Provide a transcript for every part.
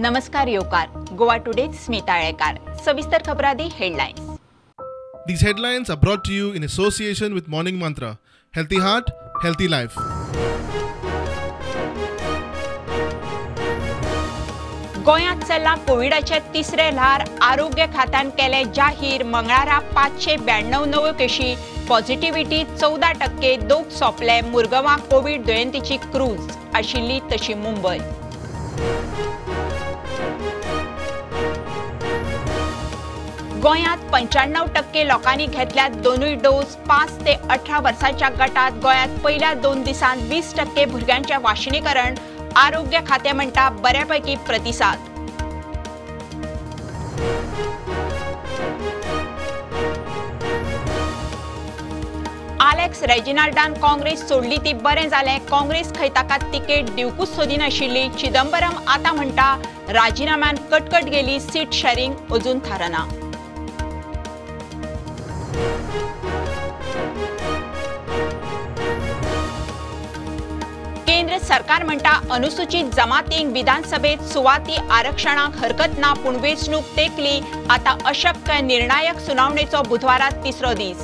नमस्कार येवकार. गोवा टुडे स्मिता आळेकार. सविस्तर खबरादी headlines. These headlines are brought to you in association with Morning Mantra. Healthy heart, healthy life. गोंयांत चल्लां कोविडाचें तिसरें ल्हार. आरोग्य खात्यान केलें जाहीर. मंगळारा 592 नव्यो केशी, पॉझिटिव्हिटी 14%. दोग सोंपले. मुरगांवां कोवीड दुयेंतीची क्रूज आशिल्ली तशी मुंबय. गोंयांत 95% लोकांनी घेतल्यात दोनूय डोस. 5 ते 18 वर्सांच्या गटात गोंयांत पयल्या 2 दिसांत 20% भुरग्यांचें वाशिनीकरण. आरोग्य खातें म्हणटा बऱ्यापैकी प्रतिसाद. आलेक्स रेजिनाल्डान काँग्रेस सोडली ती बरें जालें. काँग्रेस खंय ताका तिकेट दिवकूच सोदिनाशिल्ली. चिदंबरम आतां म्हणटा राजिनाम्यान कटकट गेली, सीट शॅरिंग अजून थारना. केंद्र सरकार म्हणटा अनुसूचित जमातींक विधानसभेत सुवाती आरक्षणाक हरकत ना, पूण वेंचणूक तेंकली. आतां अशक्य निर्णायक सुनावणेचो बुधवारा तिसरो दीस.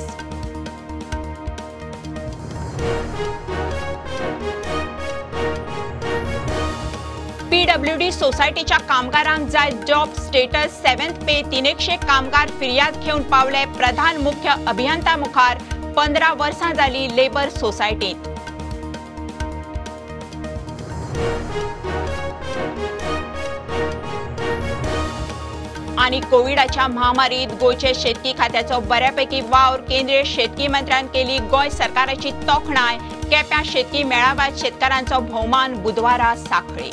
पीडब्ल्यूडी सोसायटीच्या कामगारांक जाय जॉब स्टेटस. 7th पे 300 कामगार फिर्याद घेवन पावले प्रधान मुख्य अभियंता मुखार. 15 वर्सां जाली लेबर सोसायटींत. आनी कोविडाच्या महामारीत गोंयचे शेतकी खात्याचो बऱ्यापैकी वावर. केंद्रीय शेतकी मंत्र्यान केली गोंय सरकाराची तोखणाय. केप्यां शेतकी मेळाव्यात शेतकारांचो भोवमान. बुधवारा सांखळे.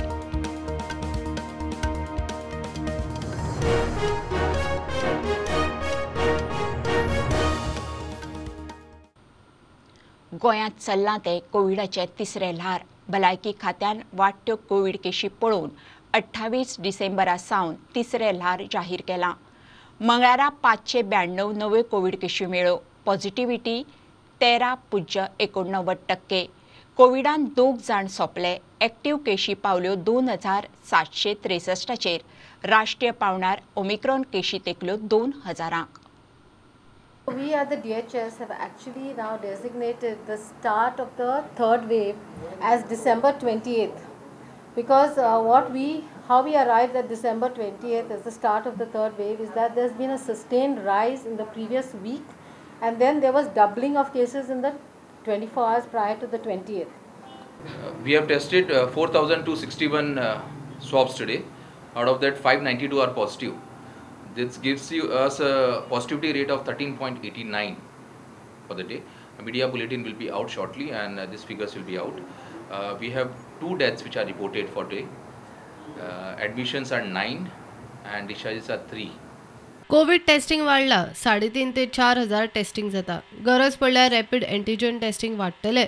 गोंयांत चल्लां तें कोविडाचें तिसरें ल्हार. भलायकी खात्यान वाडट्यो कोवीड केशी पळोवन 28 डिसेंबरा सावन तिसरें ल्हार जाहीर केलां. मंगळारा 592 नव्यो कोवीड केशी मेळ्ळ्यो. पॉझिटिव्हिटी 13.89%. कोविडान 2 जाण सोंपले. एक्टिव्ह केशी पावल्यो 2763चेर. राष्ट्रीय पावणार ओमिक्रॉन केशी तेंकल्यो 2000. We at the DHS have actually now designated the start of the third wave as December 28th, because how we arrived at December 28th as the start of the third wave is that there's been a sustained rise in the previous week, and then there was doubling of cases in the 24 hours prior to the 20th. We have tested 4,261 swabs today. Out of that, 592 are positive. This gives you us a positivity rate of 13.89 for the day. A media bulletin will be out shortly, and these figures will be out. We have 2 deaths which are reported for today. Admissions are 9 and discharges are 3. Covid testing वाडला. 3.5 ते 4 हजार testing जाता. गरज पडल्यार rapid antigen testing वाडटले.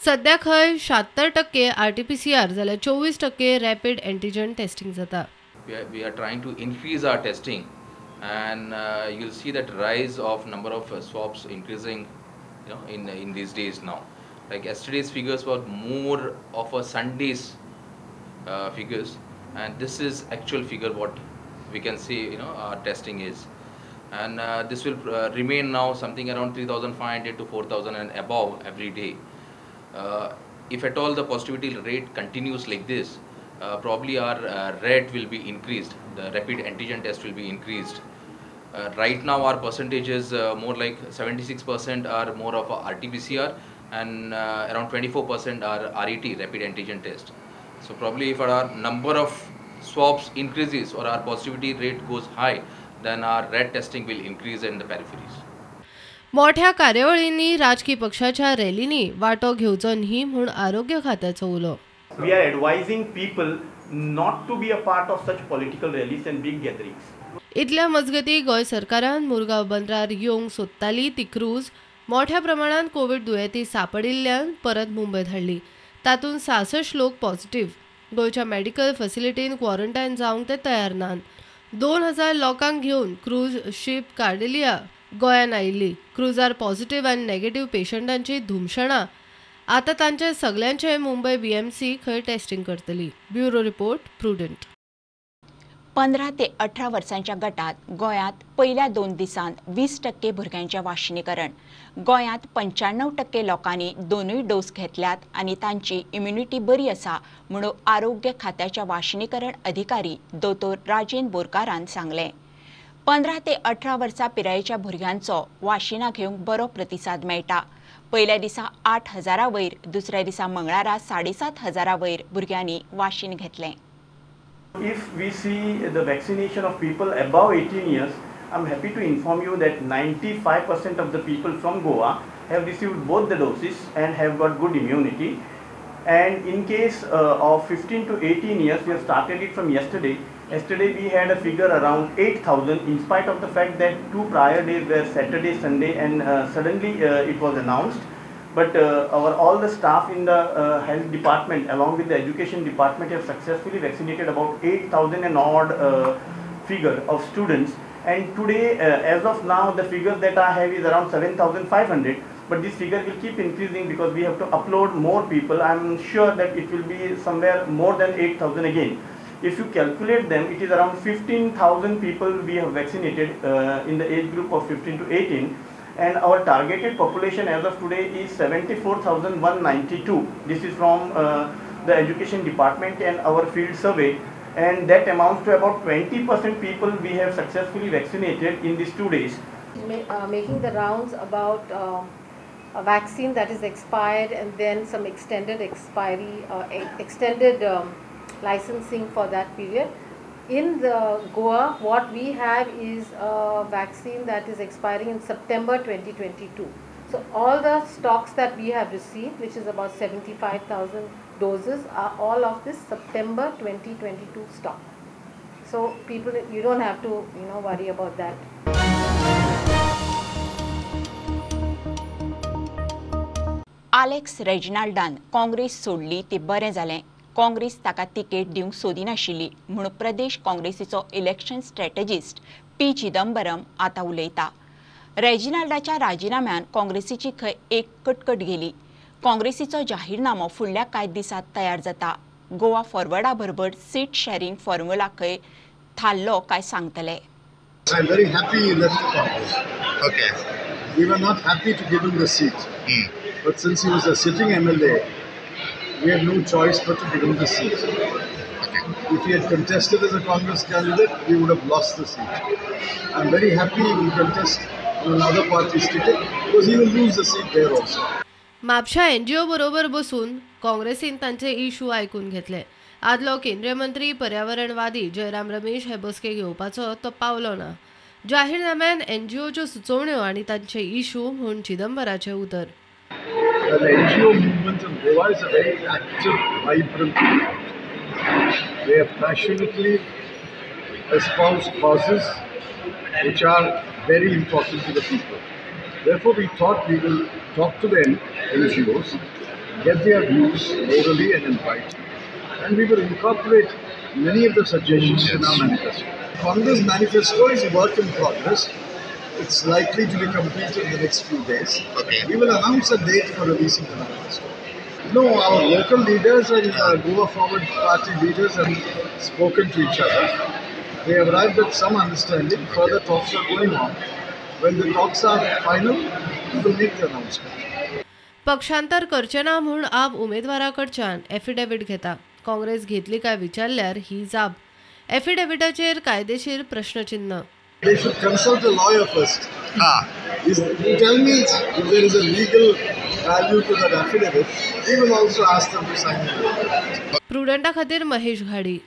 सध्या खंय 76% RT-PCR जाल्यार 24% rapid antigen testing जाता. We are trying to increase our testing, and you'll see that rise of number of swabs increasing, you know, in these days now. Like yesterday's figures were more of a Sunday's figures, and this is actual figure what we can see, you know, our testing is, and this will remain now something around 3,500 to 4,000 and above every day. If at all the positivity rate continues like this, probably our rate will be increased. The rapid antigen test will be increased. Right now our percentage is more like 76% are more of a RT-PCR and around 24% are RAT, rapid antigen test. So probably if our number of swabs increases or our positivity rate goes high, then our RAT testing will increase in the peripheries. मोठ्या कार्यावळींनी राजकीय पक्षाच्या रॅलींनी वांटो घेवचो न्ही म्हूण आरोग्य खात्याचो उलो. We are advising people not to be a part of such political rallies and big gatherings. इतल्या मजगती गोंय सरकारान मुरगांव बंदरार येवंक सोदताली ती क्रूज मोठ्या प्रमाणात कोविड दुयेंती सापडिल्ल्यान परत मुंबय धाडली. तातूंत 66 लोक पॉझिटिव्ह. गोंयच्या मेडिकल फॅसिलिटीन क्वॉरंटायन जावंक ते तयार नात. 2000 लोकांक घेवन क्रूज शीप कार्डेलिया गोंयान आयिल्ली. क्रुजार पॉझिटिव्ह आनी नेगेटिव्ह पेशंटांची धुमशणां. आतां तांचे सगल्यांचे मुंबय BMC खंय टेस्टिंग करतली. Bureau report, Prudent. 15 ते 18 वर्सांच्या गटात गोंयांत पयल्या 2 दिसांत 20% भुरग्यांचें वाशिनीकरण. गोंयांत 95% लोकांनी दोनूय डोस घेतल्यात आनी तांची इम्युनिटी बरी आसा म्हणून आरोग्य खात्याच्या वाशिनीकरण अधिकारी दोतोर राजेंद्र बोरकारान सांगलें. 15 ते 18 वर्सां पिरायेच्या भुरग्यांचो वाशिना घेवंक बरो प्रतिसाद मेळटा. पयल्या दिसा 8,000 वयर, दुसऱ्या दिसा मंगळारा 7,500 वयर भुरग्यांनी वाशीन घेतलें. If we see the vaccination of people above 18 years, I am happy to inform you that 95% of the people from Goa have received both the doses and have got good immunity. And in case of 15 to 18 years, we have started it from yesterday. Yesterday we had a figure around 8,000, in spite of the fact that 2 prior days were Saturday, Sunday, and suddenly it was announced. But our all the staff in the health department along with the education department have successfully vaccinated about 8,000 and odd figure of students. And today, as of now, the figure that I have is around 7,500. But this figure will keep increasing because we have to upload more people. I am sure that it will be somewhere more than 8,000 again. If you calculate them, it is around 15,000 people we have vaccinated in the age group of 15 to 18. And our targeted population as of today is 74,192. This is from the education department and our field survey, and that amounts to about 20% people we have successfully vaccinated in these 2 days. Making the rounds about a vaccine that is expired and then some extended expiry, extended licensing for that period. In the Goa, what we have is a vaccine that is expiring in September 2022. So all the stocks that we have received, which is about 75,000 doses, are all of this September 2022 stock. So people, you don't have to, worry about that. Alex रेजिनाल्डान Congress सोडली ती बरें जालें. काँग्रेस ताका ticket दिवंक सोदिनाशिल्ली म्हूण प्रदेश काँग्रेसीचो इलेक्शन स्ट्रॅटेजिस्ट पी चिदंबरम आतां उलयता. रेजिनाल्डाच्या राजिनाम्यान काँग्रेसीची खंय एक कटकट गेली. काँग्रेसीचो जाहीरनामो फुडल्या कांय दिसांत तयार जाता. गोवा फॉरवर्डा बरोबर सीट शॅरिंग फॉर्म्युला खंय थारलो काय सांगतले. I am very happy he left the Congress. Okay. We were not happy to give him the seat. But since he was a sitting MLA, we had no choice but to give him the seat. Okay. If he had contested as a Congress candidate, we would have lost the seat. I'm very happy he will contest on another party's ticket because he will lose the seat there also. Mapusa NGO बरोबर बसून काँग्रेसीन तांचे issue आयकून घेतले. आदलो केंद्रीय मंत्री पर्यावरणवादी जयराम रमेश हे बसके घेवपाचो तो पावलो ना. जाहीरनाम्यान एनजीओच्यो सुचोवण्यो आनी तांचे इशू म्हूण चिदंबराचें उतर. The NGO movement in Goa is a very active, vibrant movement. They have passionately espoused causes which are very important to the people. Therefore, we thought we will talk to them, NGOs, get their views orally and in writing, and we will incorporate many of the suggestions in our manifesto. Congress manifesto is a work in progress. It's likely to be completed in the next few days. Okay. We will announce a date for releasing the manifesto. No, our local leaders and Goa Forward Party leaders have spoken to each other. They have arrived at some understanding. Further talks are going on. When the talks are final, we will make the announcement. पक्षांतर करचे ना म्हूण आप उमेदवाराकडच्यान affidavit घेता. काँग्रेस घेतली काय विचारल्यार ही जाप. एफिडेव्हिटाचेर कायदेशीर प्रश्नचिन्ह. They should consult a lawyer first. You tell me if there is a legal value to that affidavit, we will also ask them to sign it. प्रुडंटा खातीर महेश घाडी.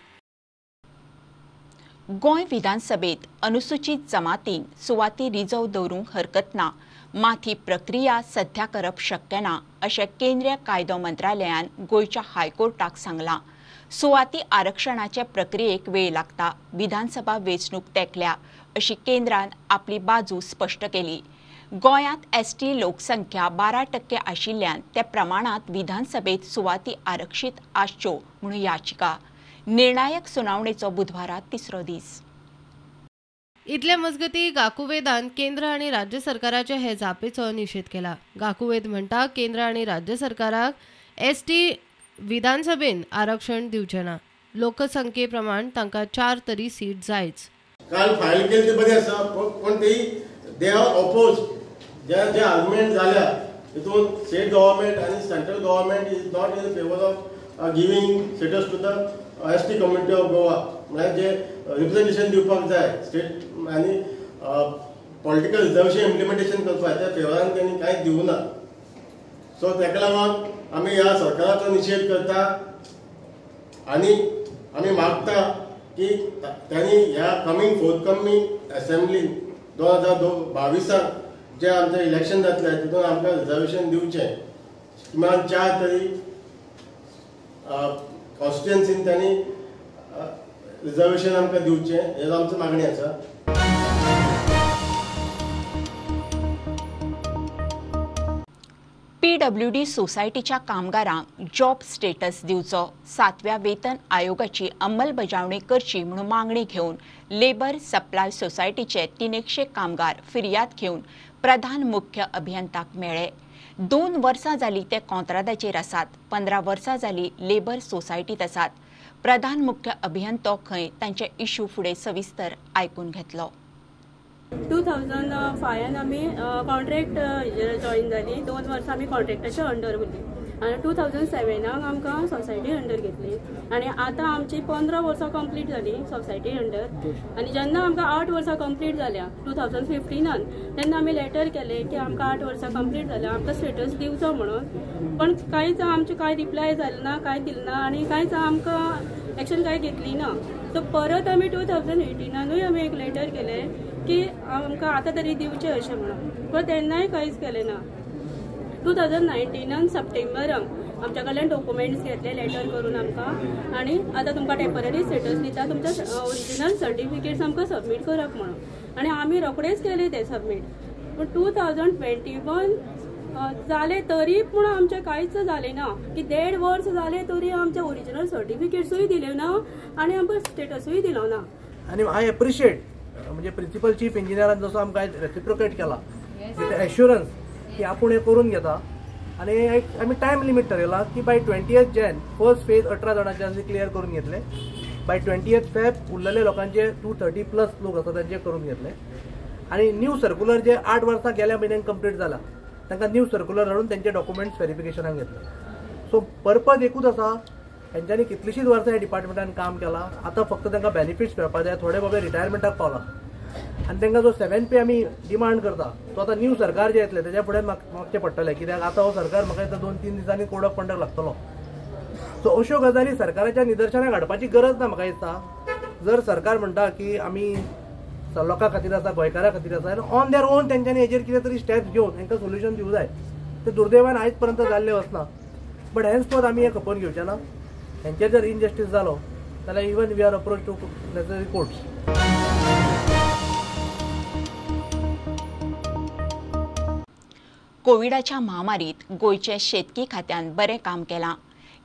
गोंय विधानसभेत अनुसूचित जमातींक सुवाती रिजर्व दवरूंक हरकत ना, मात ही प्रक्रिया सध्या करप शक्य ना अशें केंद्रीय कायदो मंत्रालयान गोंयच्या हायकोर्टाक सांगलां. सुवाती आरक्षणाचे प्रक्रियेक वेळ लागता, विधानसभा वेंचणूक तेंकल्या अशी केंद्रान आपली बाजू स्पश्ट केली. गोंयांत एसटी लोकसंख्या 12% आशिल्ल्यान त्या प्रमाणांत विधानसभेत सुवाती आरक्षीत आसच्यो म्हणून याचिका. निर्णायक सुनावणेचो बुधवारा तिसरो दीस. इतले मजगती गाकुवेदान केंद्र आनी राज्य सरकाराचे हे जापेचो निशेध केला. गाकुवेद म्हणटा केंद्र आनी राज्य सरकाराक एसटी विधानसभेन आरक्षण दिवचें ना. लोकसंख्ये प्रमाण तांकां 4 तरी सीट जायच. काल फायल केली ती बरी आसा, पूण ती they are oppose J J argument जाल्या तितून स्टेट गव्हर्मेंट आनी central government is not in favour of giving status to the ST community of Goa. म्हळ्यार जे रिप्रेझेंटेशन दिवपाक जाय स्टेट आनी पॉलिटिकल रिजर्वेशन इम्प्लिमेंटेशन करपाक त्या फेवरान तेणी कांयच दिवना. सो ताका लागून आमी ह्या सरकाराचो निशेध करता आनी आमी मागता की तांणी ह्या कमींग फोर्थकमींग असेंब्लीन 2022 जे आमचें इलेक्शन जातलें तितून आमकां रिजर्वेशन दिवचें. किमान 4 तरी कॉन्स्टिट्युएन्सीन तांणी रिजर्वेशन आमकां दिवचें, हें आमची मागणी आसा. पीडब्ल्यूडी सोसायटीच्या कामगारांक जॉब स्टेटस दिवचो, 7व्या वेतन आयोगाची अंमलबजावणी करची म्हणून मागणी घेवन लेबर सप्लाय सोसायटीचे 300 कामगार फिर्याद घेवन प्रधान मुख्य अभियंताक मेळ्ळे. 2 वर्सां जाली ते कॉंत्रादाचेर आसात, 15 वर्सां जाली लेबर सोसायटीत आसात. प्रधान मुख्य अभियंतो खंय तांचे इश्यू फुडें सविस्तर आयकून घेतलो. 2005 आमी कॉन्ट्रॅक्ट जॉईन जाली. 2 वर्सां आमी कॉन्ट्रॅक्टाच्या अंडर उरली आनी 2007 आमकां सोसायटी अंडर घेतली आनी आतां आमची 15 वर्सां कंप्लीट जाली सोसायटी अंडर. आनी जेन्ना आमकां 8 वर्सां कंप्लीट जाल्या 2015 तेन्ना आमी लेटर केलें की आमकां 8 वर्सां कंप्लीट जाल्या, आमकां स्टेटस दिवचो म्हणून. पण कांयच आमचें कांय रिप्लाय जालें ना, कांय दिलें ना आनी कांयच आमकां एक्शन कांय घेतली ना. सो परत आमी 2018नूय आमी एक लेटर केलें की आमकां आतां तरी दिवचें अशें म्हणून, पण तेन्नाय कांयच केलें ना. 2019 सप्टेंबराक आमच्या कडल्यान डॉक्युमेंट्स घेतले लेटर करून आमकां आनी आतां तुमकां टेम्पररी स्टेटस दिता, तुमच्या ओरिजिनल सर्टिफिकेट्स आमकां सबमीट करात म्हणून. आनी आमी रोखडेच केले ते सबमीट. पूण 2021 जालें तरी पूण आमचें कांयच जालें ना की 1.5 वर्स जालें तरी आमचे ओरिजिनल सर्टिफिकेट्सूय दिले ना आनी आमकां स्टेटसूय दिलो ना. आनी I appreciate म्हणजे प्रिन्सिपल चीफ इंजिनियरान जसो आमकां रेसिप्रोकेट केला विथ एश्युरन्स की आपूण हें करून घेता. आनी एक आमी टायम लिमीट ठरयला की बाय 20 जॅन फर्स्ट फेज 18 जाणांचे क्लियर करून घेतले, बाय 20 फेब उरलेले लोकांचे 230 प्लस लोक आसा तांचे करून घेतले. आनी न्यू सर्कुलर जे 8 वर्सां गेल्या म्हयन्यान कंप्लीट जाला तांकां न्यू सर्कुलर हाडून तेंचे डॉक्युमेंट्स वेरिफिकेशनाक घेतले. सो पर्पज एकूच आसा, हेंच्यांनी कितलींशींच वर्सां ह्या डिपार्टमेंटान काम केलां, आतां फक्त तांकां बेनिफिट्स मेळपाक जाय. थोडे बाबा रिटायरमेंटाक पावला आनी तांकां जो 7 पे आमी डिमांड करता तो आतां न्यू सरकार जें येतलें तेज्या फुडें मागचें पडटलें, कित्याक आतां हो सरकार म्हाका दिसता 2-3 दिसांनी कोड ऑफ कंडक्ट लागतलो. सो अश्यो गजाली सरकाराच्या निदर्शनाक हाडपाची गरज ना म्हाका दिसता. जर सरकार म्हणटा की आमी लोकां खातीर आसा, गोंयकारां खातीर आसा, आनी ऑन their own तेंच्यांनी हेजेर कितें तरी स्टेप्स घेवन तांकां सोल्युशन दिवंक जाय. तें दुर्दैवान आयज पर्यंत जाल्लें वचना. बट हेन्सफोर्थ आमी हें खपोवन घेवचें ना. हेंचेर जर इनजस्टीस जालो जाल्यार even we are approach to necessary courts. कोविडाच्या महामारीत गोंयचे शेतकी खात्यान बरें काम केलां.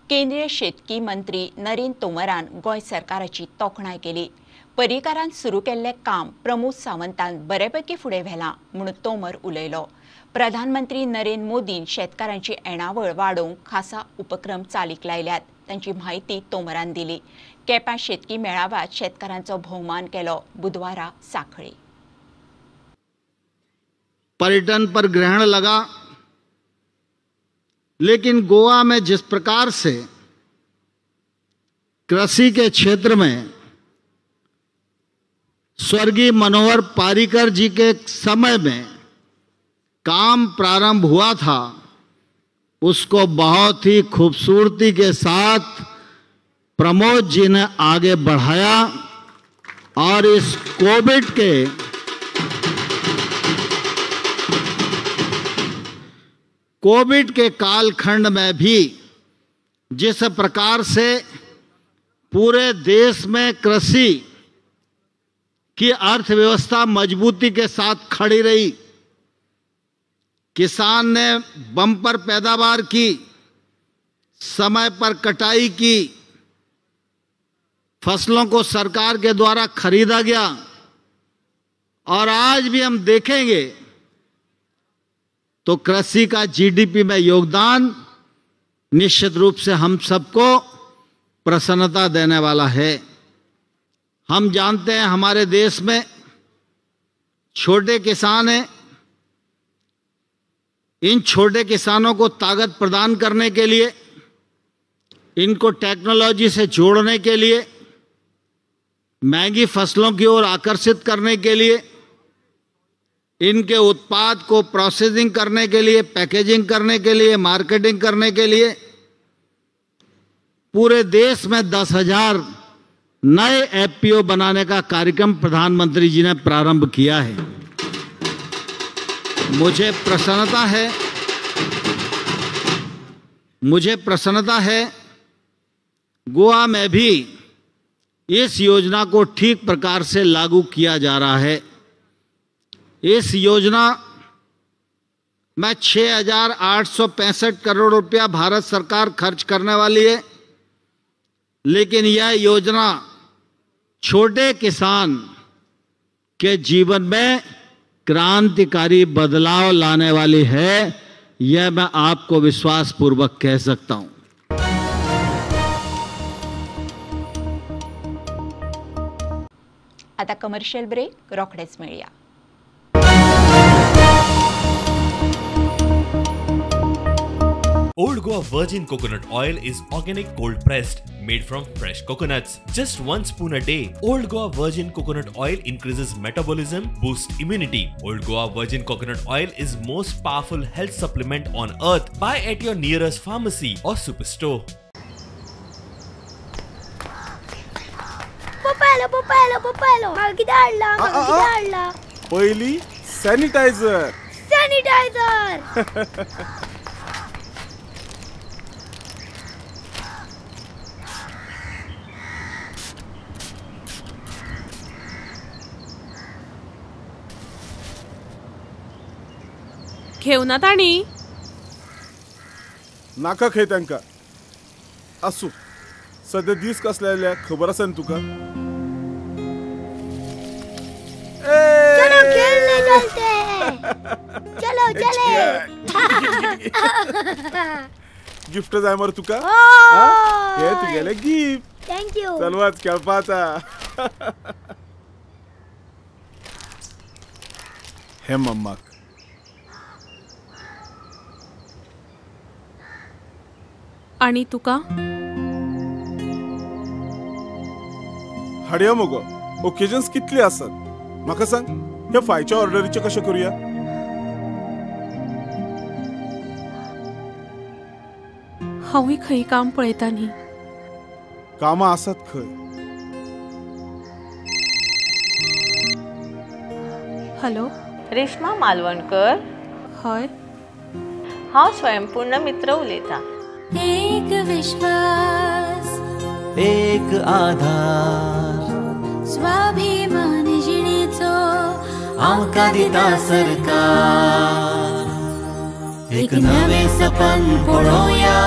केंद्रीय शेतकी मंत्री नरेंद्र तोमरान गोंय सरकाराची तोखणाय केली. पर्रीकारान सुरू केल्लें काम प्रमोद सावंतान बरेपैकी फुडें व्हेलां म्हूण तोमर उलयलो. प्रधानमंत्री नरेंद्र मोदीन शेतकारांची येणावळ वाडोवंक खासा उपक्रम चालीक लायल्यात, तांची म्हायती तोमरान दिली. केप्यां शेतकी मेळाव्यात शेतकारांचो भोवमान केलो. बुधवारा सांखळी पर्यटन पर ग्रहण लगा, लेकिन गोवा में जिस प्रकार से कृषि के क्षेत्र में स्वर्गीय मनोहर पारिकर जी के समय में काम प्रारंभ हुआ था, उसको बहुत ही खूबसूरती के साथ प्रमोद जी ने आगे बढ़ाया और इस कोविड के कालखंड में भी जिस प्रकार से पूरे देश में कृषि की अर्थव्यवस्था मजबूती के साथ खड़ी रही, किसान ने बम्पर पैदावार की, समय पर कटाई की, फसलों को सरकार के द्वारा खरीदा गया और आज भी हम देखेंगे तो कृषि का जीडीपी में योगदान निश्चित रूप से हम सबको प्रसन्नता देने वाला है। हम जानते हैं हमारे देश में छोटे किसान हैं। इन छोटे किसानों को ताकत प्रदान करने के लिए, इनको टेक्नोलॉजी से जोड़ने के लिए, महंगी फसलों की ओर आकर्षित करने के लिए, इनके उत्पाद को प्रोसेसिंग करने के लिए, पैकेजिंग करने के लिए, मार्केटिंग करने के लिए पूरे देश में 10,000 नए एफपीओ बनाने का कार्यक्रम प्रधानमंत्री जी ने प्रारंभ किया है। मुझे प्रसन्नता है गोवा में भी इस योजना को ठीक प्रकार से लागू किया जा रहा है। इस योजना में 6,865 करोड़ रुपया भारत सरकार खर्च करने वाली है, लेकिन यह योजना छोटे किसान के जीवन में क्रांतिकारी बदलाव लाने वाली है, यह मैं आपको विश्वास पूर्वक कह सकता हूं। आता कमर्शियल ब्रेक, रोखडेच मेळया। Old Goa Virgin Coconut Oil is organic cold pressed, made from fresh coconuts. Just 1 spoon a day. Old Goa Virgin Coconut Oil increases metabolism, boosts immunity. Old Goa Virgin Coconut Oil is most powerful health supplement on earth. Buy at your nearest pharmacy or superstore. Popelo, popelo, popelo. मागीदारला, मागीदारला. पहिली sanitiser. Sanitiser. घेवना ताणी नाका खंय तांकां. आसूं, सद्या दीस कसले आयल्या खबर आसा न्ही तुका? चलो खेळने चलते हैं, चलो चले. गिफ्ट जाय मरे तुका? हे तुगेलें गिफ्ट. Thank you. चल वच खेळपा आतां. हे मम्माक आनी तुका हाडया मगो. ओकेजन्स कितले आसात म्हाका सांग. ह्या फायच्या ऑर्डरीचें कशें करुया? हांवूय खंय काम पळयता न्ही. कामां आसात खंय. हॅलो, रेश्मा मालवणकर. हय, हांव स्वयंपूर्ण मित्र उलयतां. एक विश्वास, एक आधार, स्वाभिमान जिणेचो आमकां दिता सरकार. एक नवे सपन पळोवया,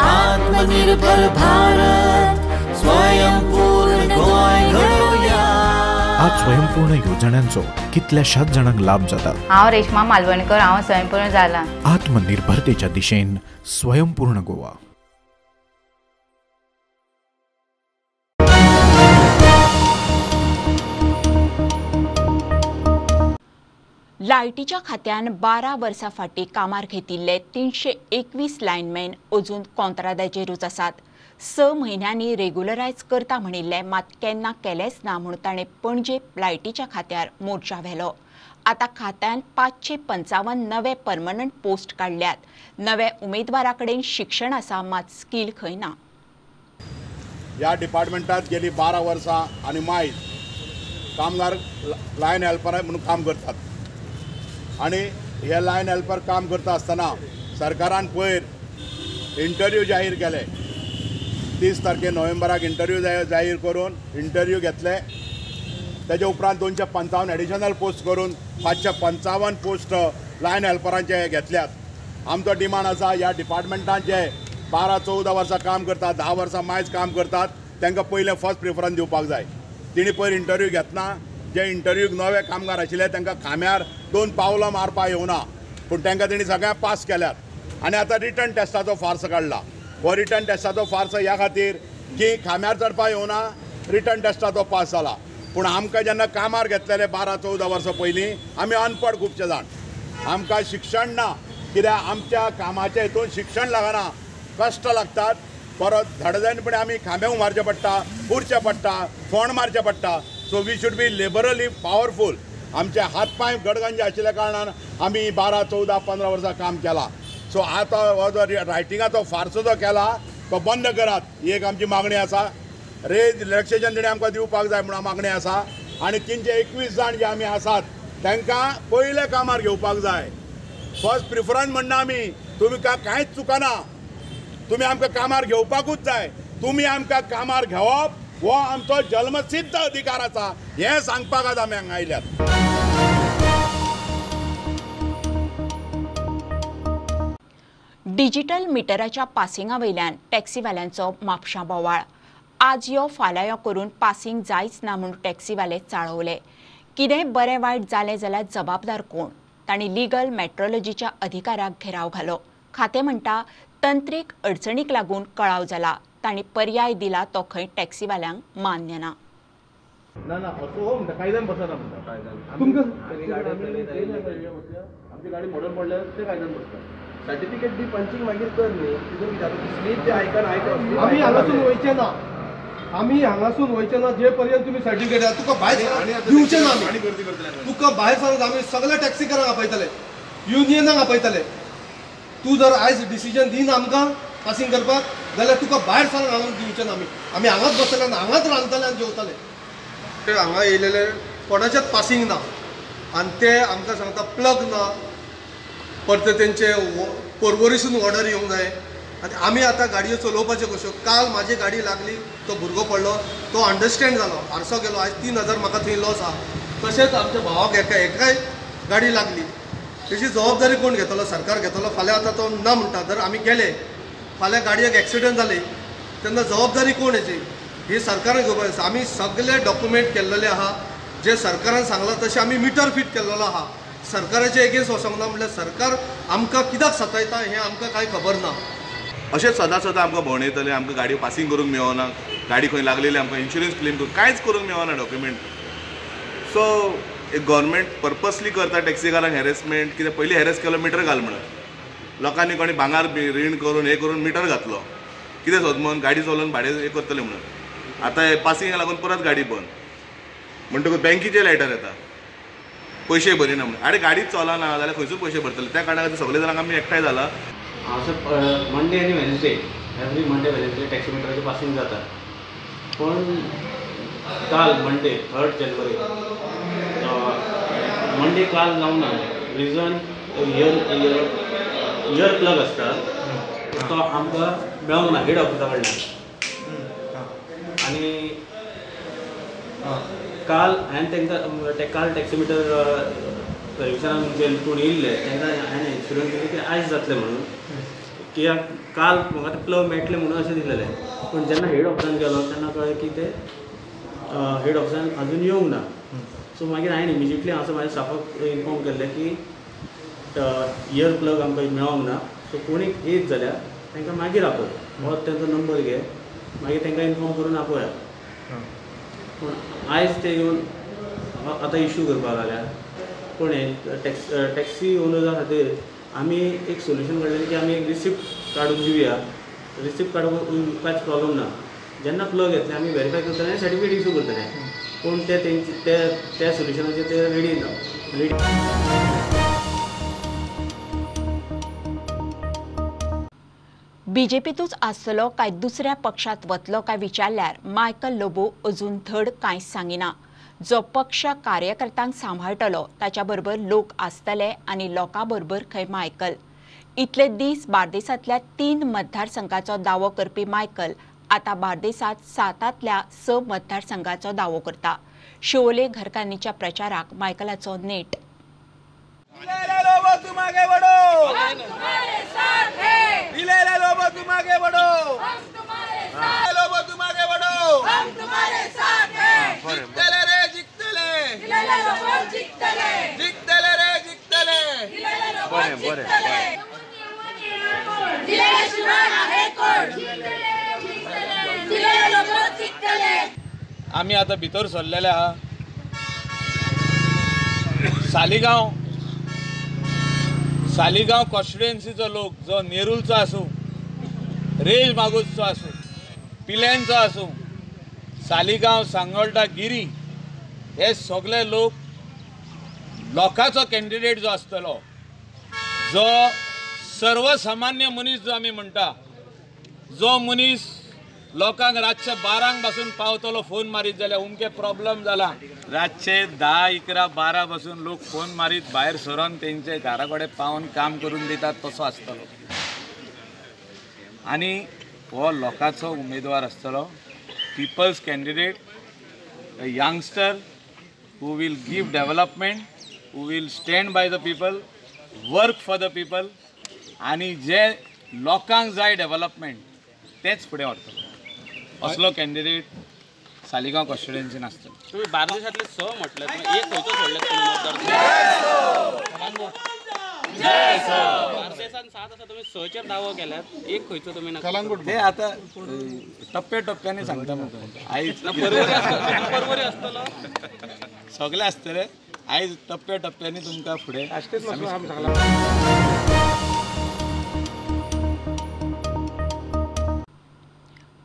आत्मनिर्भर भारत, स्वयंपूर्ण गोंय घडोवया. आज स्वयंपूर्ण योजनांचो कितल्याशाच जाणांक लाभ जाता. हांव रेश्मा मालवणकर, हांव स्वयंपूर्ण जाला. आत्मनिर्भरतेच्या दिशेन स्वयंपूर्ण गोवा. लायटीच्या खात्यान 12 वर्सां फाटीं कामार घेतिल्ले 321 लायनमॅन अजून कोंत्रादाचेरूच आसात. 6 म्हयन्यांनी रेग्युलरायज करता म्हणिल्लें मात केन्ना केलेंच ना म्हूण ताणें पणजे लायटीच्या खात्यार मोर्चा व्हेलो. आतां खात्यान 555 नवे परमनंट पोस्ट काडल्यात. नव्या उमेदवारा कडेन शिक्षण आसा मात स्कील खंय ना. ह्या डिपार्टमेंटात गेली 12 वर्सां आनी मायज कामगार लायन हेल्पर म्हणून काम करतात आनी हे लायन हेल्पर काम करता आसतना सरकारान पयर इंटरव्यू जाहीर केले. 30 तारखे नोव्हेंबराक इंटरव्यू जाहीर करून इंटरव्यू घेतले. तेजे उपरांत 255 एडिशनल पोस्ट करून 555 पोस्ट लायन हेल्परांचे घेतल्यात. आमचो डिमांड आसा ह्या डिपार्टमेंटान जे 12-14 वर्सां काम करतात, 10 वर्सां मायज काम करतात, तांकां पयलें फर्स्ट प्रिफरन्स दिवपाक जाय. तेणी पयर इंटरव्यू घेतना जे इंटरव्यूक नवे कामगार आशिल्ले तांकां खांब्यार 2 पावलां मारपाक येवना, पूण तांकां तेणी सगळ्यांक पास केल्यात. आनी आतां रिटर्न टेस्टाचो फार्स काडला. हो रिटर्न टेस्टाचो फार्स ह्या खातीर की खांब्यार चडपाक येवना, रिटर्न टेस्टाचो पास जाला. पूण आमकां जेन्ना कामार घेतलेले 12-14 वर्सां पयलीं आमी अनपड खुबशे जाण, आमकां शिक्षण ना, कित्याक आमच्या कामाच्या हितून शिक्षण लागना, कश्ट लागतात, परत धडधडपणे आमी खांबे मारचे पडटा, पुरचें पडटा, फोंड मारचें पडटा. So we should be labourally powerful. आमचे हात पांय गडगंज आशिल्ल्या कारणान आमी 12, 14, 15 वर्सां काम केलां. सो आतां हो जो रायटिंगाचो फार्सो जो केला तो बंद करात, ही एक आमची मागणी आसा. रेज रिलॅक्सेशन तेणी आमकां दिवपाक जाय म्हणून मागणी आसा. आनी 321 जाण जे आमी आसात तांकां पयले कामार घेवपाक जाय. फर्स्ट प्रिफरन्स म्हणना आमी, तुमी कांयच चुकना, तुमी आमकां कामार घेवपाकूच जाय. तुमी आमकां कामार घेवप हो आमचो जल्मसिद्ध अधिकार आसा हें सांगपाक आज आमी हांगा आयल्यात. डिजिटल मिटराच्या पासिंगा वयल्यान टॅक्सीवाल्यांचो म्हापशां बोवाळ. आज यो फाल्यां यो करून पासिंग जायच ना म्हूण टॅक्सीवाले चाळवले. कितेंय बरें वायट जालें जाल्यार जबाबदार कोण? तांणी लिगल मेट्रोलॉजीच्या अधिकाऱ्याक घेराव घालो. खातें म्हणटा तंत्रीक अडचणीक लागून कळाव जाला. तांणी पर्याय दिला तो खंय टॅक्सीवाल्यांक मान्य ना. ना ना असो म्हणटा कायद्यान बसना म्हणटा. आमची गाडी मोडून पडल्यार ते कायद्यान बसता. सर्टिफिकेट बी पंचींग मागीर कर न्ही, तितून कितें स्लीप ते आयकन आयकन. आमी हांगासून वयचे ना, आमी हांगासून वयचे ना जे पर्यंत तुमी सर्टिफिकेट तुका भायर दिवचे ना. आमी तुका भायर सरून आमी सगळे टॅक्सीकारांक आपयतले, युनियनाक आपयतले. तूं जर आयज डिसिजन दिना आमकां पासिंग करपाक जाल्यार तुका भायर सरून हांगा दिवचे ना. आमी आमी हांगाच बसतले आनी हांगाच रांदतले आनी जेवतले. ते हांगा येयलेले कोणाचेच पासिंग ना आनी ते आमकां सांगता प्लग ना, परते तेंचे पर्वरीसून ऑर्डर येवंक जाय. आनी आमी आतां गाडयो चलोवपाच्यो कश्यो? काल म्हाजी गाडी लागली, तो भुरगो पडलो, तो अंडरस्टँड जालो, आरसो गेलो. आयज 3000 म्हाका थंय लॉस आहा. तशेंच आमच्या भावाक एका एकाय गाडी लागली, तेजी जबाबदारी कोण घेतलो? सरकार घेतलो. फाल्यां आतां तो ना म्हणटा, जर आमी गेले फाल्यां गाडयेक एक्सिडंट जाले तेन्ना जबाबदारी कोण हेची? ही सरकारान घेवपाक आसा. आमी सगळे डॉक्युमेंट केल्लेले आहा, जे सरकारान सांगलां तशें आमी मिटर फीट केल्लेलो आहा. सरकाराचे एगेन्स्ट वचोंक ना म्हणल्यार सरकार आमकां कित्याक सतायता हें आमकां कांय खबर ना. अशेंच सदां सदां आमकां भोंवडेयतले, आमकां गाडयो पासिंग करूंक मेळना, गाडी खंय लागलेली आमकां इन्शुरन्स क्लेम करूंक कांयच करूंक मेळना डॉक्युमेंट. सो एक गव्हर्मेंट पर्पसली करता टॅक्सीकारांक हॅरेसमेंट. कित्याक पयलीं हॅरेस केलो मिटर घाल म्हणून, लोकांनी कोणी भांगार रीण करून हें करून मिटर घातलो, कितें सोद गाडी चलोवन भाडें हें करतलें म्हणून. आतां पासिंगाक लागून परत गाडी बंद म्हणटकूच बँकीचे लेटर येता पयशे भरिना म्हणून. आरे गाडीच चलना जाल्यार खंयसून पयशे भरतले? त्या कारणान खातीर सगळे जाणांक आमी एकठांय जाला. हांगासर मंडे आनी Wednesday, every Monday Wednesday taxi मिटराचें पासिंग जाता. पूण काल मंडे 3 जानेवारी मंडे काल जावंक ना. रिजन इयर प्लग आसता तो आमकां मेळोंक ना हेड ऑफिसा कडल्यान. आनी काल हांवें तांकां काल टॅक्सी मिटर सर्विसान जे कोण येयल्ले तांकां हांवें इन्शुरन्स दिली की आयज जातलें म्हणून, कित्याक काल म्हाका ते प्लग मेळटले म्हणून अशें दिसलेलें. पूण जेन्ना हेड ऑफिसान गेलो तेन्ना कळ्ळें की ते हेड ऑफिसान अजून येवंक ना. सो मागीर हांवें इमिजिएटली हांगासर म्हाज्या स्टाफाक इन्फॉर्म केल्लें की इयर प्लग आमकां मेळोंक ना, सो कोणीक येयत जाल्यार तांकां मागीर आपय, हो तांचो नंबर घे, मागीर तांकां इन्फॉर्म करून आपोया. पूण आयज ते येवन आतां इशू करपाक लागल्या. पूण हे टॅक्सी ओनर्सा खातीर आमी एक सोल्युशन काडलेलें की आमी एक रिसिप्ट काडून दिवया. रिसिप्ट काडून कांयच प्रॉब्लम ना. जेन्ना प्लग येतले आमी वेरीफाय करतले आनी सर्टिफिकेट इशू करतले. पूण ते तेंचे त्या सोल्युशनाचेर ते रेडी ना. रेडी बीजेपीतूच आसतलो काय दुसऱ्या पक्षात वतलो काय विचारल्यार मायकल लोबो अजून धड कांयच सांगिना. जो पक्ष कार्यकर्त्यांक सांबाळटलो ताच्या बरोबर लोक आसतले आनी लोकां बरोबर खंय मायकल. इतले दीस बार्देसांतल्या 3 मतदारसंघाचो दावो करपी मायकल आतां बार्देसांत 7 ांतल्या 6 मतदारसंघाचो दावो करता. शिवोले घरकान्नीच्या प्रचाराक मायकलाचो नेट. तुम आगे बढ़ो, हम तुम्हारे साथ हैं। लोबो तुम आगे बढ़ो, हम तुम्हारे साथ। लोबो तुम आगे बढ़ो, हम तुम्हारे साथ हैं। जितले रे जितले, लोबो जितले, जितले रे जितले, लोबो जितले। दिलेशिवाय आहे कोण? जितले आमी आतां भितर सरलेले आहा. सालिगांव सालिगांव कॉन्स्टिट्युएन्सीचो लोक जो नेरूलचो आसूं, रेज मागूसचो आसूं, पिल्यांचो आसूं, सालिगांव, सांगोल्डा, गिरी हे सगळे लोक लोकांचो कॅन्डिडेट जो आसतलो, जो सर्वसामान्य मनीस जो आमी म्हणटा, जो मनीस लोकांक रातचे 12 पासून पावतलो फोन मारीत जाल्यार उमके प्रॉब्लम जाला, रातचे 10, 11, 12 पासून लोक फोन मारीत भायर सरून तेंचे घरा कडेन पावन काम करून दितात तसो आसतलो. आनी हो लोकांचो उमेदवार आसतलो, people's candidate, a youngster who will give development, who will stand by the people, work for the people, आनी जे लोकांक जाय डेव्हलपमेंट तेच फुडें व्हरतलो असलो कॅन्डिडेट सालिगांव कॉन्स्टिट्युएन्सीन आसतलो. तुमी बार्देशांतले 6 म्हटले, एक खंयचो सोडले तुमी मतदार? बार्देशांत 7 आसा, तुमी 6चेर दावो केल्यात, एक खंयचो तुमी? ते आतां टप्प्या टप्प्यांनी सांगता म्हाका. आयज परवरी आसतलो, सगळे आसतले. आयज टप्प्या टप्प्यांनी तुमकां फुडें.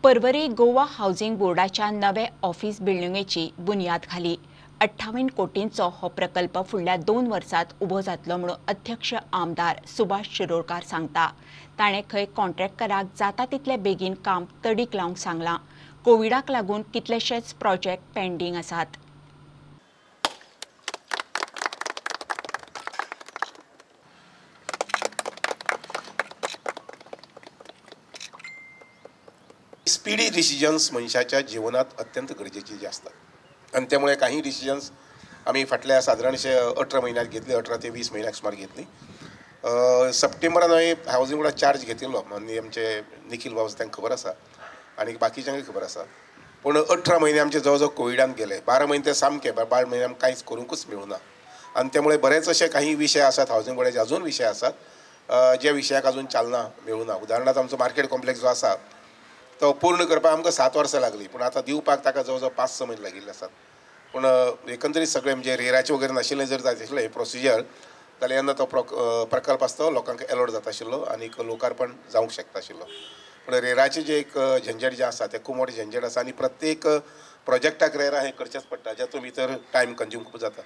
परवरी गोवा हावसिंग बोर्डाच्या नवे ऑफिस बिल्डिंगेची बुन्याद घाली. 58 कोटींचो हो प्रकल्प फुडल्या 2 वर्सांत उबो जातलो म्हणून अध्यक्ष आमदार सुभाष शिरोडकार सांगता. ताणें खंय कॉन्ट्रॅक्टराक जाता तितले बेगीन काम तडीक लावंक सांगलां. कोविडाक लागून कितलेशेच प्रोजेक्ट पेंडींग आसात. स्पीडी डिसिजन्स मनशाच्या जिवनात अत्यंत गरजेची जे आसतात आनी त्यामुळे काही डिसिजन्स आमी फाटल्या सादारणशे 18 म्हयन्यात घेतले, 18 ते 20 म्हयन्याक सुमार घेतली. सप्टेंबरान हांवें हावजींग बोर्डा चार्ज घेतिल्लो आनी आमचे निखील बाब तांकां खबर आसा आनी बाकीच्यांकय खबर आसा. पूण 18 म्हयने आमचे जवळ जवळ कोविडान गेले, 12 म्हयने ते सामके, 12 म्हयने आमकां कांयच करूंकूच मेळूना आनी त्यामुळे बरेच अशे काही विशय आसात हावजींग बोर्डाचे, अजून विशय आसात ज्या विशयाक अजून चालना मेळूना. उदाहरणार्थ आमचो मार्केट कॉम्प्लेक्स जो आसा तो पूर्ण करपाक आमकां 7 वर्सां लागली, पूण आतां दिवपाक ताका जवळ जवळ 5-6 म्हयने लागिल्ले आसात. पूण एकंदरीत सगळें म्हणजे रेराचें वगैरे नाशिल्लें जर जाय आशिल्लें हें प्रोसिजर जाल्यार जेन्ना तो प्रकल्प आसता तो लोकांक एलॉट जाता आशिल्लो आनी लोकार्पण जावंक शकता आशिल्लो. पूण रेराचें जें एक झंझट जें आसा तें खूब मोठें झंझट आसा आनी प्रत्येक प्रोजेक्टाक रेरा हें करचेंच पडटा, जातूंत भितर टायम कंज्यूम खूब जाता.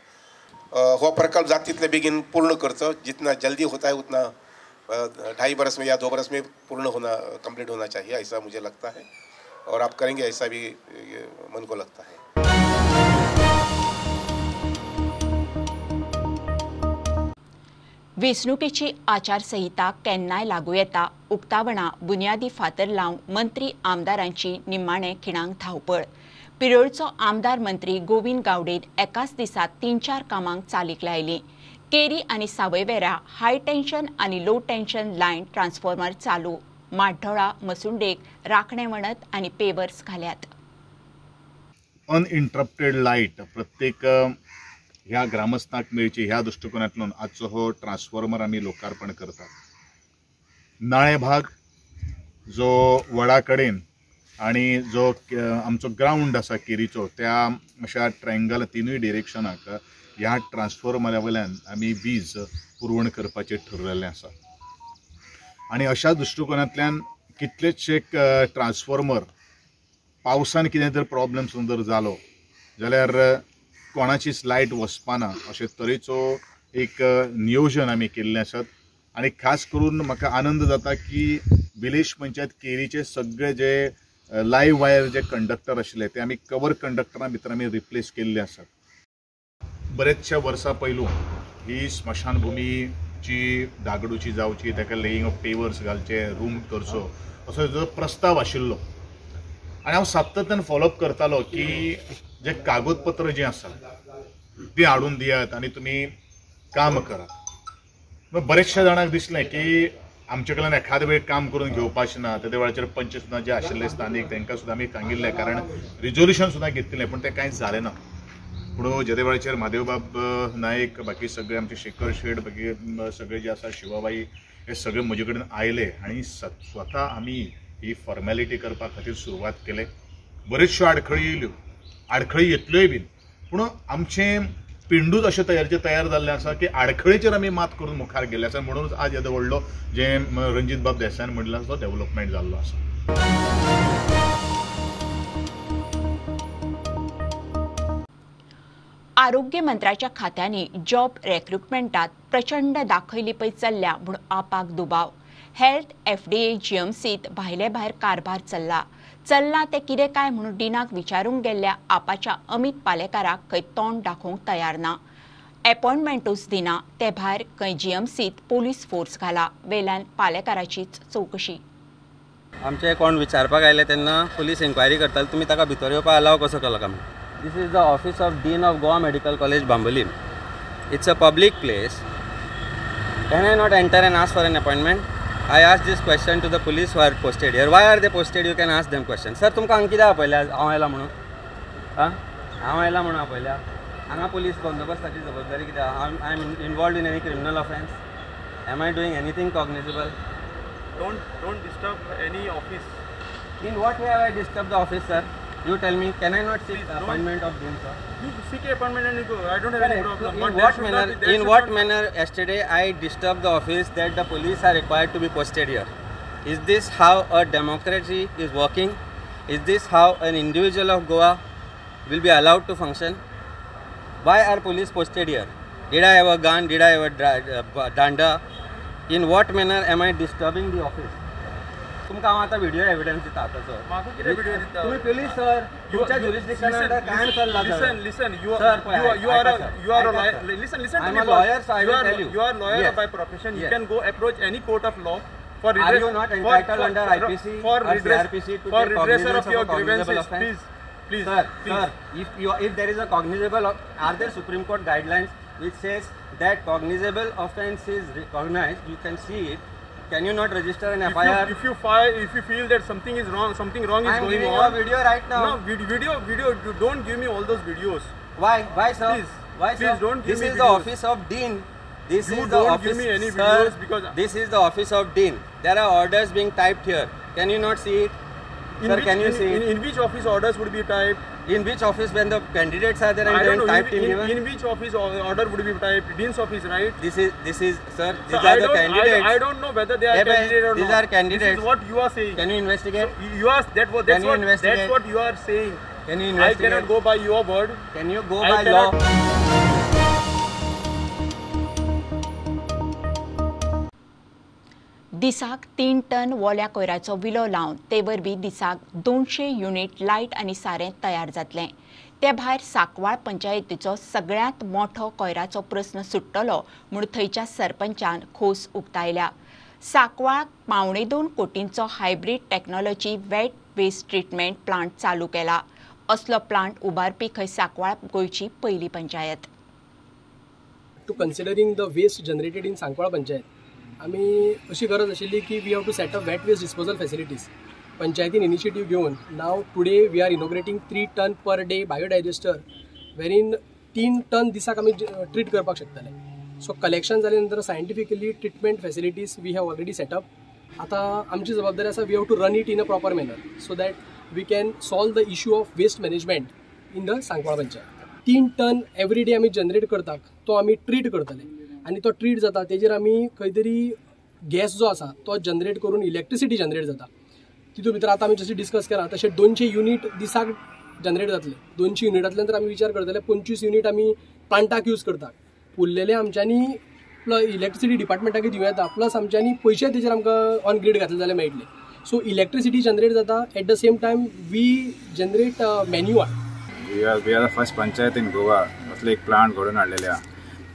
हो प्रकल्प जाता तितले बेगीन पूर्ण करचो, जितना जल्दी होता है उतना 2.5 बरस में या 2 बरस में पूर्ण होना, कंप्लीट होना चाहिए, ऐसा मुझे लगता है और आप करेंगे ऐसा भी मन को लगता है. वेंचणुकेची आचारसंहिता केन्नाय लागू येता. उक्तावणा बुन्यादी फातर लावन मंत्री आमदारांची निमाणे खिणांक धांवपळ. पिरोळचो आमदार मंत्री गोविंद गावडेन एकाच दिसा 3-4 कामांक चालीक लायली. केरी आनी सावयवेरा हाय टेन्शन आनी लो टेन्शन लायन ट्रान्सफॉर्मर चालू. माड्डोळा मसुंडेक राखणे वणत आनी पेवर्स घाल्यात. अनइंटरप्टेड लायट प्रत्येक ह्या ग्रामस्थांक मेळची ह्या दृष्टिकोनांतल्यान आजचो हो ट्रान्सफॉर्मर आमी लोकार्पण करतात. नाळे भाग जो वडा कडेन आनी जो आमचो ग्रावंड आसा केरीचो त्या अशा ट्रायंगल तिनूय डिरेक्शनाक ह्या ट्रान्सफॉर्मरा वयल्यान आमी वीज पुरवण करपाचें ठरलेलें आसा. आनी अशा दृश्टिकोनांतल्यान कितलेशे ट्रान्सफॉर्मर पावसान कितें जर प्रॉब्लम जर जालो जाल्यार कोणाचीच लायट वचपाना अशे तरेचो एक नियोजन आमी केल्लें आसत. आनी खास करून म्हाका आनंद जाता की विलेज पंचायत केरीचे सगळे जे लायव्ह वायर जे कंडक्टर आशिल्ले ते आमी कवर कंडक्टरां भितर आमी रिप्लेस केल्ले आसात. बरेचशा वर्सां पयलू ही स्मशानभुमीची दागडूची जावची, ताका लेईंग ऑफ पेवर्स घालचे, रूम करचो असो जो प्रस्ताव आशिल्लो आनी हांव सातत्यान फॉलोअप करतालो की जे कागदपत्र जी आसा ती हाडून दियात आनी तुमी काम करात. बरेचशा जाणांक दिसलें की आमचे कडल्यान एखादे वेळ काम करून घेवपाचें ना. त्या वेळाचेर पंच सुद्दां जे आशिल्ले स्थानीक तांकां सुद्दां आमी सांगिल्लें, कारण रिजोल्युशन सुद्दां घेतिल्लें पूण तें कांयच जालें ना. पूण जेदे वेळाचेर म्हादेवबाब नायक, बाकी सगळे आमचे शेखर शेट, बाकी सगळे जे आसा शिवाबाई, हे सगळे म्हजे कडेन आयले आनी स्वता आमी ही फॉर्मेलिटी करपा खातीर सुरवात केले. बऱ्योचश्यो आडखळी येयल्यो आडखळी येतल्योय बीन, पूण आमचें पिंडूच अशें तयार जाल्लें आसा की आडखळीचेर आमी मात करून मुखार गेल्ले आसा. म्हणूनच आज येदो व्हडलो जें रणजीत बाब देसायान म्हणलें आसा तो डेव्हलपमेंट जाल्लो आसा. आरोग्य मंत्र्याच्या खात्यांनी जॉब रेक्रुटमेंटात प्रचंड दाखय लिपय चल्ल्या म्हूण आपाक दुबाव. हेल्थ एफडीए जीएमसीत भायले भायर कारभार चल्ला ते कितें काय म्हणून डिनाक विचारूंक गेल्ल्या आपाच्या अमित पालेकाराक खंय तोंड दाखोवंक तयार ना, एपॉयंटमेंटूच दिना. ते भायर खंय जीएमसीत पोलीस फोर्स घाला, वेल्यान पालेकाराचीच चवकशी. आमचे कोण विचारपाक आयले तेन्ना पुलीस इन्क्वायरी करताले, तुमी ताका भितर येवपाक अलाव कसो केलो काय म्हणून. This is the office of Dean of Goa Medical College, Bambolim. It's a public place. Can I not enter and ask for an appointment? I asked this question to the police who are posted here. Why are they posted? You can ask them question. Sir, तुमकां हांगा कित्याक आपयल्या? हांव आयला म्हणून? हां, हांव आयला म्हणून आपयल्या? हांगा पुलीस बंदोबस्ताची जबाबदारी कित्याक? I am involved in any criminal offence? Am I doing anything cognizable? Don't disturb any office. In what way have I disturbed the office, sir? You tell me, can I not seek appointment of Dean, sir? You seek appointment and you go. I don't have any problem. But in what manner yesterday I disturbed the office that the police are required to be posted here? Is this how a democracy is working? Is this how an individual of Goa will be allowed to function? Why are police posted here? Did I have a gun? Did I have a danda? In what manner am I disturbing the office? तुमकां हांव आतां video evidence दिता आतांचो. म्हाका कितें video दिता? तुमी police sir, तुमच्या ज्युरिस्डिक्शना अंडर कांय चल्लां. Listen, listen, you are a lawyer. Listen, listen to me. I am a lawyer, so I will tell you. You are lawyer by profession. You can go approach any court of law for redress. Are you not entitled under IPC for or CrPC to for take redressal cognizance of your of a cognizable grievances? offense? Please, please, sir, sir, if there is a cognizable, are there Supreme Court guidelines which says that cognizable offense is recognized? You can see it. Can you not register an FIR? If you feel that something is wrong, something wrong is I am going giving on. You a video right now. No, video. You don't give me all those videos. Why? Why, sir? Please, why, sir? Please don't give this me is videos. The office of Dean. This you is the don't office, give me any sir, videos because this is the office of Dean. There are orders being typed here. Can you not see it? In sir, which, can you see it? In which office orders would be typed? In which office when the candidates are there and I don't know, typed in, in which office order would be typed? Dean's office, right? This is sir, these so are the candidates. I don't know whether they are candidates or these not. These are candidates. This is what you are saying. Can you investigate? So you are that's what you are saying. Can you investigate? I cannot go by your word. Can you go by law? दिसाक 3 ton वोल्या कोयराचो विलो लावन ते वरवीं दिसाक 200 unit light आनी सारें तयार जातलें. ते भायर सांकवाळ पंचायतीचो सगळ्यांत मोठो कोयराचो प्रस्न सुट्टलो म्हूण थंयच्या सरपंचान खोस उक्तायल्या. सांकवाळ 1.75 कोटींचो hybrid technology wet waste treatment plant चालू केला. असलो प्लांट उबारपी खंय सांकवाळ गोंयची पयली panchayat. To considering the waste generated in Sancoale panchayat, आमी अशी गरज आशिल्ली की we have to set up wet waste disposal facilities. पंचायतीन initiative घेवन now today we are inaugurating 3 ton per day biodigester wherein 3 ton दिसाक आमी ट्रीट करपाक शकतले. सो कलेक्शन जाले नंतर scientifically treatment facilities we have already set up. आतां आमची जबाबदारी आसा we have to run it in a proper manner so that we can solve the issue of waste management in the Sancoale panchayat. 3 ton every day आमी generate करतात तो आमी treat करतले आनी तो ट्रीट जाता तेजेर आमी खंय तरी गॅस जो आसा तो जनरेट करून इलेक्ट्रिसिटी जनरेट जाता. तितून भितर आतां आमी जशें डिस्कस केलां तशें 200 युनीट दिसाक जनरेट जातले. 200 युनिटांतल्यान तर आमी विचार करतले 25 युनीट आमी प्लांटाक यूज करतात, उरलेले आमच्यांनी प्लस इलेक्ट्रिसिटी डिपार्टमेंटाक दिवं येता, प्लस आमच्यांनी पयशे तेजेर आमकां ऑन ग्रीड घातले जाल्यार मेळटले. सो इलेक्ट्रिसिटी जनरेट जाता at the same time we generate manure. We are the first panchayat in Goa असले एक प्लांट घडोवन हाडलेले आहा.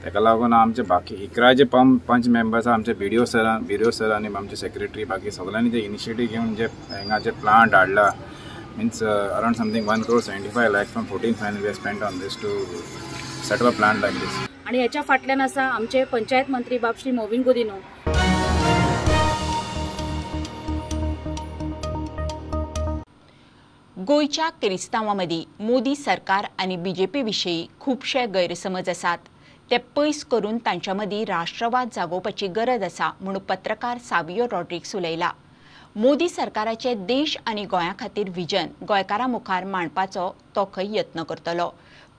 ताका लागून आमचे बाकी 11 जे पंच मेंबर्स आहा आमचे बीडीओ सर आनी आमचे सेक्रेटरी बाकी सगळ्यांनी जे इनिशिएटीव घेवन जे हांगा जे प्लांट हाडला means around something 1.75 crore from 14 final we spend on this to set up a plant like this. आनी हेच्या फाटल्यान आसा आमचे पंचायत मंत्री बाब श्री मोविन गुदिन्हो. गोंयच्या क्रिस्तांवां मदीं मोदी सरकार आनी बीजेपी विशीं खुबशे गैरसमज आसात, ते पयस करून तांच्या मदीं राष्ट्रवाद जागोवपाची गरज आसा म्हूण पत्रकार सावियो रॉड्रिग्स उलयला. मोदी सरकाराचे देश आनी गोंया खातीर विजन गोंयकारां मुखार मांडपाचो तो खंय यत्न करतलो.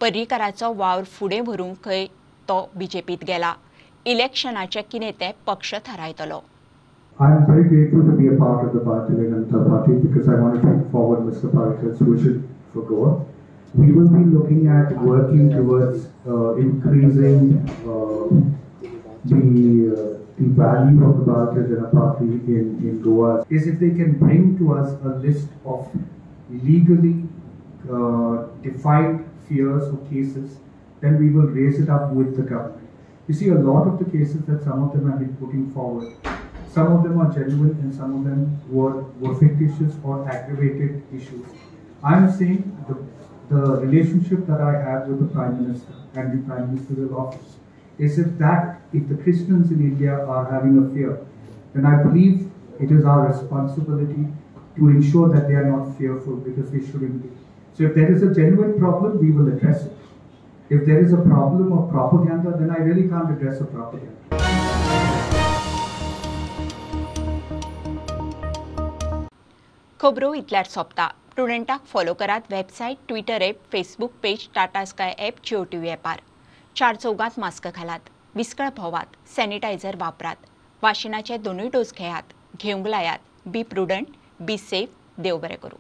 पर्रीकाराचो वावर फुडें व्हरूंक खंय तो बीजेपीत गेला. इलेक्शनाचे कितें तें पक्ष थारायतलो. I am very grateful to be a part of the Bharatiya Janata Party because I want to take forward Mr. Parrikar's vision for Goa. We will be looking at working towards increasing the value of the Bharatiya Janata Party in Goa. Is if they can bring to us a list of legally defined fears or cases, then we will raise it up with the government. You see, a lot of the cases that some of them have been putting forward, some of them are genuine and some of them were fictitious or aggravated issues. I'm saying the relationship that I have with the Prime Minister and the Prime Ministerial office is if the Christians in India are having a fear, then I believe it is our responsibility to ensure that they are not fearful, because they shouldn't be. So if there is a genuine problem, we will address it. If there is a problem of propaganda, then I really can't address a propaganda. खबरो इतल्यार सोंपता. प्रुडंटाक follow करात website, Twitter app, Facebook page, Tata Sky app, Jio TV ॲपार. चार चौगात mask घालात, विस्कळ भोवात, sanitiser वापरात, वाशिनाचे दोनूय dose घेयात, घेवंक लायात. बी प्रुडंट, बी सेफ. देव बरें करूं.